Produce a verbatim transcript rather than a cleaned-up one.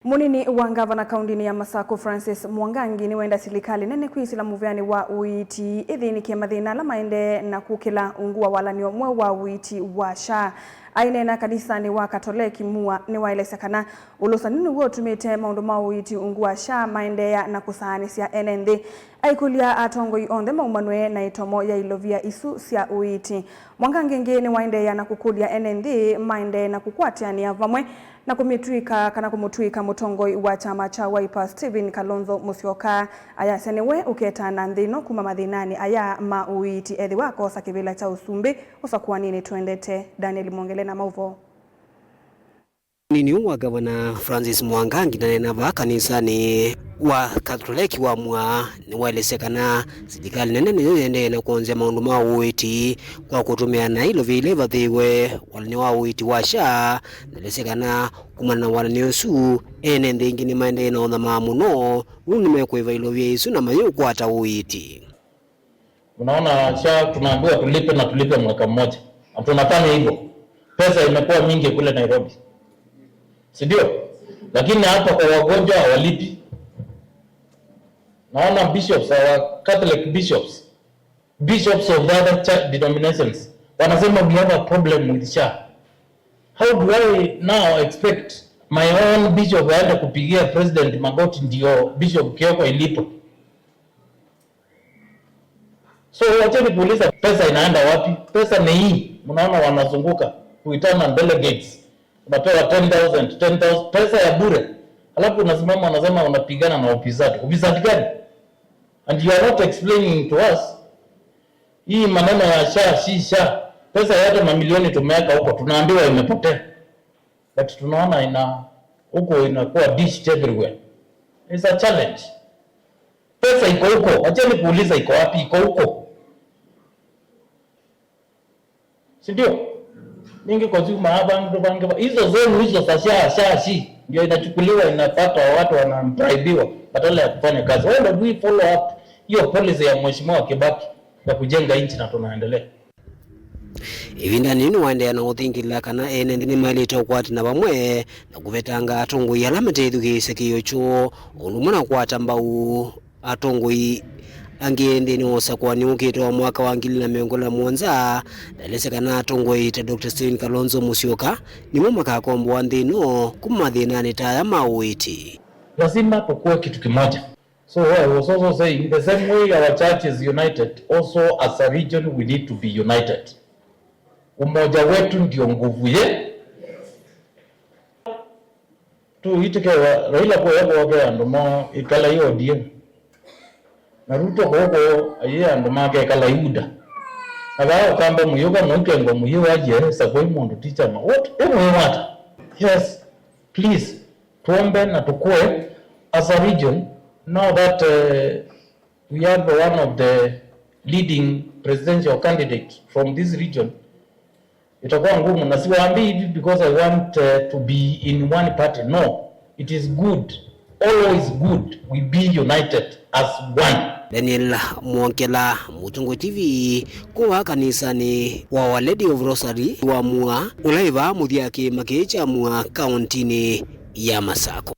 Mũnini wa ngavana kaũntĩnĩ ya Masakũ, Francis Mwangangi, nĩwenda silikalĩ nene kwĩsĩla mũvĩanĩ wa ũiiti ĩthĩnĩke mathĩna ala maendee na kũkĩla ungu wa walan'yo mweũ wa ũiiti wa SHA. Aineena kanisanĩ wa Katoleki, Mua nĩwaelesya kana ũlũsani nĩw'o ũtumĩte maũndũ ma ũiiti ungu wa SHA maendeea na kũsaanĩsya ene nthĩ. Aikũlya atongoi onthe maumanw'e na ĩtomo ya ilovia isu sya ũiiti. Mwangangi ĩngĩ nĩwaendeea na kũkũlya ene nthĩ maendee na kũkwatĩanĩa vamwe na kũmĩtw'ĩka kana kũmũtw'ĩka mũtongoi wa kyama kya Wiper, Stephen Kalonzo Musyoka. Ayasya nĩwe ũketaa na nthĩ ĩno kuma mathĩnanĩ aya ma ũiiti ethĩwa akosa kĩvĩla kya ũsumbĩ ũsakũaninĩ twendete. Daniel Mwongele na maũvoo. Mũnini ũũ wa ngavana, Francis Mwangangi, naneena vaa kanisanĩ wa Katoleki wa Mua, nĩwaelesya kana silikalĩ nene nĩyo yĩendee na kwonzya maũndũ ma ũiiti kwa kũtũmĩa na ilovia ila ivathĩĩwe walan'yo wa ũiiti wa SHA. Naelesya kana kumana na walan'yo ũsu, ene nthĩ ĩngĩ nĩmaendee na ũthamaa mũno, nũndũ nĩmekũĩva ilovia isu na mayĩũkwata ũiiti. Unaona, SHA tunaambiwa tulipe na tulipe mwaka mmoja. Na tunafanya hivyo. Pesa imekuwa mingi kule Nairobi. Si ndio? Lakini hapa kwa wagonjwa hawalipi. Naona bishops, our Catholic bishops, bishops of the other church denominations, wanasema we have a problem with SHA. How do I now expect my own bishop aende kupigia president magoti ndio Bishop Kioko ilipo? So, wacheni kuuliza pesa inaenda wapi? Pesa ni hii. Mnaona wanazunguka kuitana delegates. Unapewa ten thousand, ten thousand, pesa ya bure. Alafu unasimama unasema unapigana na ufisadi. Ufisadi gani? And you are not explaining to us. Hii maneno ya SHA, si SHA. Pesa yote mamilioni tumeweka huko, tunaambiwa imepotea. But tunaona ina, huko inakuwa dished everywhere. It's a challenge. Pesa iko huko, acheni kuuliza iko wapi, iko huko. Si ndio? Ningi kwa zuma hapa, mtu pange, hizo zenu hizo za SHA, SHA, SHI, ndio inachukuliwa, inapata watu wanabraibiwa badala ya kufanya kazi. Why don't we follow up hiyo policy ya Mheshimiwa Kibaki ya kujenga nchi na tunaendelea? Ĩvindanĩ yĩu nĩwaendeea na ũthingĩlĩla kana ene nthĩ nĩmaĩlĩte ũkwatana vamwe na kũvetanga atongoi ala matethukĩĩsye kĩĩo kyoo, o ũndũ ũmwe na kũkwata mbau atongoi angĩ nthĩnĩ wa ũsakũani ũkĩte wa mwaka wa ngili na mĩongo ĩlĩ na mũonza. Naelesya kana atongoi ta Doctor Stephen Kalonzo Musyoka nĩmo makakomboa nthĩ ĩno kuma mathĩnanĩ ta aya ma ũiiti. Lazima tukue kitu kimoja. So I was also saying, the same way our church is united, also as a region we need to be united. Umoja wetu ndio nguvu ye. Tu itike wa Raila kwa yako wake andũ mo ikala yo O D M. Na Ruto koko aye andũ make ikala UDA. Na vaa ũkamba mũyũka mũikengwa mũyĩ waje sakwa mũndũ ti chama. What? Ĩ mwĩ wata? Yes, please. Tuombe na tukue as a region, now that uh, we have one of the leading presidential candidates from this region, itakuwa ngumu, na siwaambii hivi because I want uh, to be in one party. No, it is good, always good we be united as one. Daniel Mwongela, Mũtongoi T V, kuma kanisanĩ wa Our Lady of Rosary wa Mua, ũla wĩ vaa mũthya kĩĩma kĩĩ kya Mua, kaũntĩnĩ ya Masakũ.